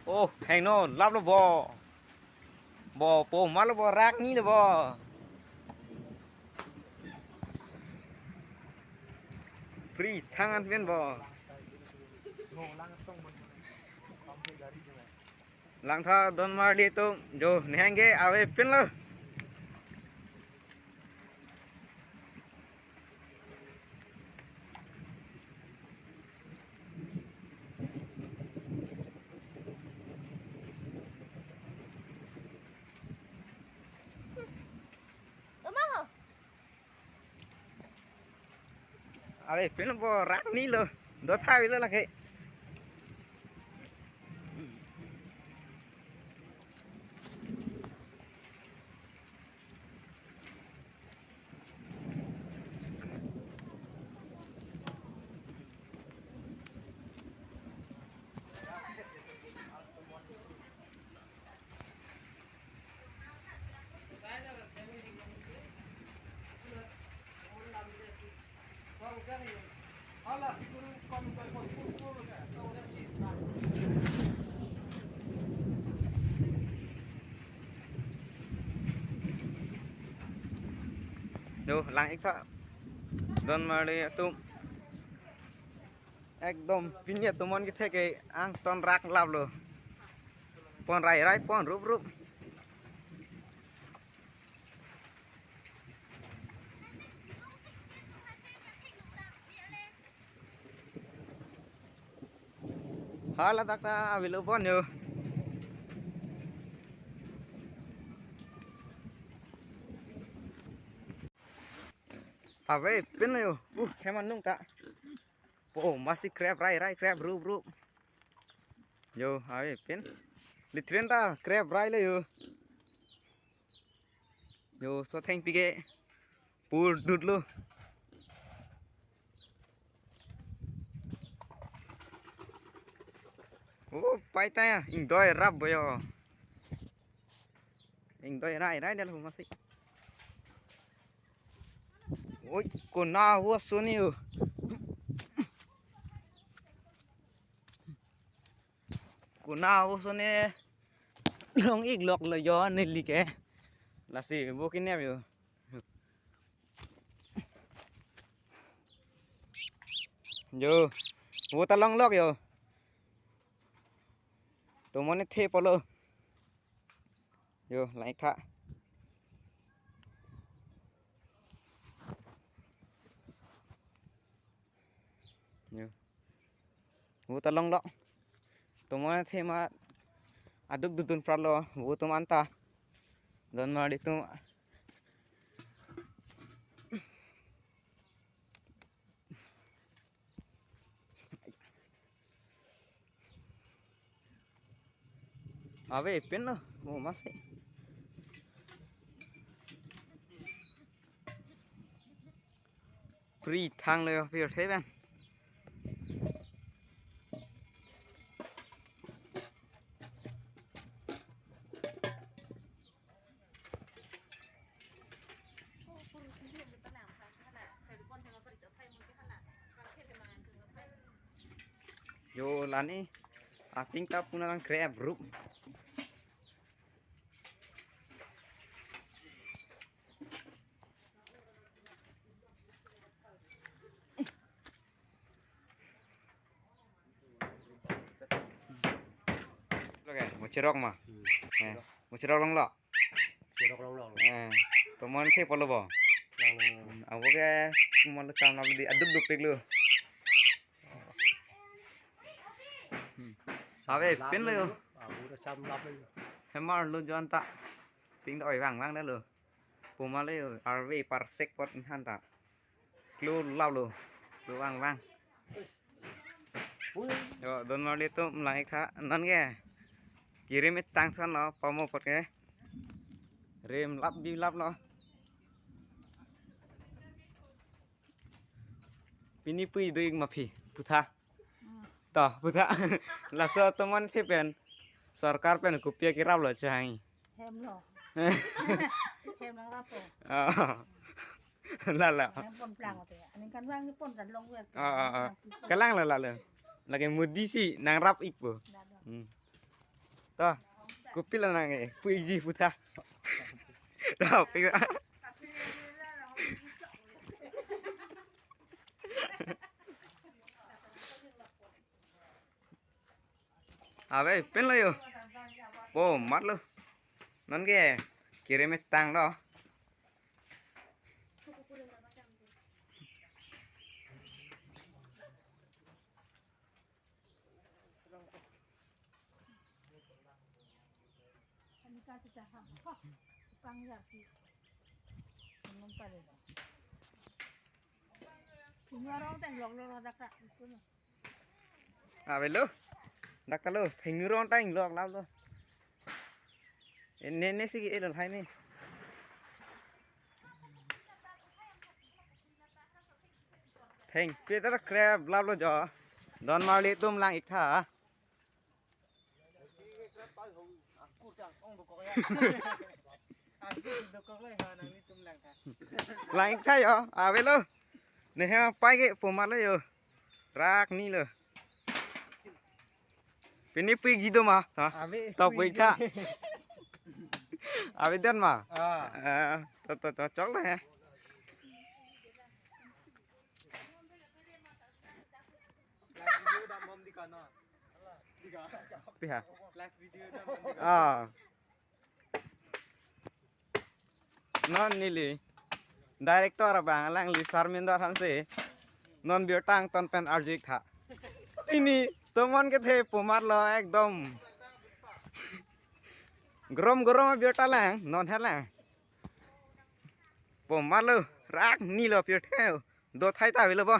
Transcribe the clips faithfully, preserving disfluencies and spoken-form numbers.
Oh, hengno, lap lo bo. Bo, po, ma lo bo, rak ni lo bo. Pri thangan pen bo. Langtha don marli atum, jo, nehang ke ave pen lo. Ave pen bo, rak ni lo. Dotha avelo lake. Yo, lang-ik tha. Don marli atum. Ekdom pini atum an kethe ke angton rak lap lo. Pon rai rai pon rup rup. Hala tak ta avelo pon yo. Ave pen yo. Uh, keman nung ta. Oh, masi krep rai rai krep rup rup. Yo, ave pen. Litren ta krep rai le yo. Yo, so thengpi ke pur dut lo. Oh, pai ta ya, ingdoi rap bo yo. Ingdoi rai rai del masi. Oi, kona wo suni yo. Kona wo suni long-ik lok lo yo neli ke. Lasi bo kinep yo. Yo, wo ta long lok yo. Tomon ne the polo. Yo, lang-ik tha. Yo. Vo ta long lo. Tomon ne the ma aduk dudun pralo. Vo atum anta. Don marli atum. Ave pen lo, mo masi. Pri thang lo, pri the pen. Yo, lani ating ta puna lang krep rup. Lo ke, mo cherok ma. Hmm. Eh, mo cherok long lo. Cherok long lo. Eh, tomon the polo bo. Long lo. Hmm, abo ke, mo lo cham lo di aduk dupik lo. Hmm. Ave pen lo yo. Abo ta cham lap lo. Hemar lo jon ta. Ting ta oi vang vang da lo. Puma lo yo, arve parsek pot han ta. Klo lap lo, klo vang vang. Yo, don marli atum lang-ik tha, non ke. Kirim etang san lo, pamo apot ke. Rim lap bi lap lo. Pini pu ido ik ma phi, putha. To, putha. Laso tomon the pen. Sorkar pen kopi kerap lo chang. Hem lo. Hem nangrap po. Oh. La la. Hem pon plang ote. Aning kan vang pon kan long wer. Oh, oh, oh. Kalang la la la. Lake Modi si nangrap ik po. La la. Hmm. To, kopilo nang e, puiji putha. To, pik. Ave, pen lo yo. Po, mat lo. Non ke, kiri me tang lo. Ini kan sudah hampa. Pang ya ki. Belum kali. Ini orang teng lok lok ada kak. Itu nih. Ave lo. Dak lo. Pheng nurong teng lok lap lo. Ini, ini sih, eh, lo hai ni. Pheng, Peter crab lap lo jo. Don marli tum lang ik tha. Lang ik tha yo, ave lo. Ne ha pai ke po mat lo yo. Rak ni lo. Pini puiji do ma? Ha? Ave, top puiji. Puiji tha. Ave den ma? Ah. Ah, to, to, to, chok lo he. Live video dam bom di kana. Di ka. Pi ha? Live video dam bom di kana. Ah. Non neli director abang alangli Sarminder Hanse. Non birtang ton pen arju ik tha. Ini tomon kethe po mat lo ekdom. Grom grom birta lang, non he lang. Po mat lo, rak ni lo pirthe. Do thai ta ave lo bo.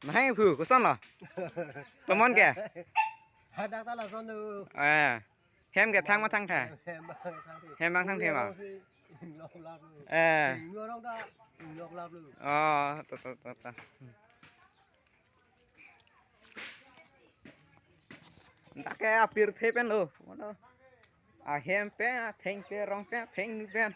Nahai phu, koson lo? Tomon ke? Hadak ta lason lo. Eh. Hem ke thang ma thang tha? Hem bang thang the. Hem bang thang the ma? Lok lap lo. Eh. Nurong ta lok lap lo. Oh, to, to, to, to. Dak ke apirthe pen lo. Mano? Ahem pen, atheng pen, rong pen, apheng nu pen.